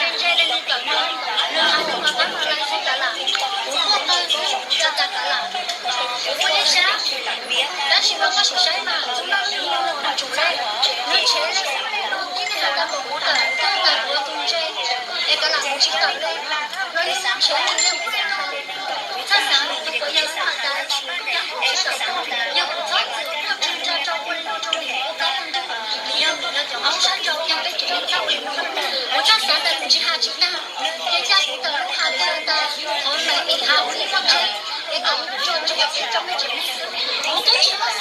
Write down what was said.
ntse ntse li nws tawm no, nws hais lus mas pab mas lais xwb tas lam, kuv quaj tawg xwb kuv tsa tas tas lam, kuv quaj deb sab. Tab sis mas koj sim saib mas kuv noj ib nyuag nws tsum le, nws tshev le, thiab nws hais tas kom kuv tawm, kuv tawm kuv tus ntse, es tas lam kuv tsis tawm le, no yog nws tshev li le kuv txhaj xav kuv tus puav yog lub hais tas, yog kuv txhob txwm tuaj tsis ntsa rau ua li no rau nws ua kab ua ntuj, nws yog nws yog cov hmoob sab nraud yog peb tsev neeg txhob ua li no. Kuv txhaj xav tas nws tsis hais tsis tag, ces ca kuv tawm lub hais tas tas, qhov me me hais ua li no tseeb, es kom tso tseg rau peb tsev neeg xwb. Kuv twb tsis muaj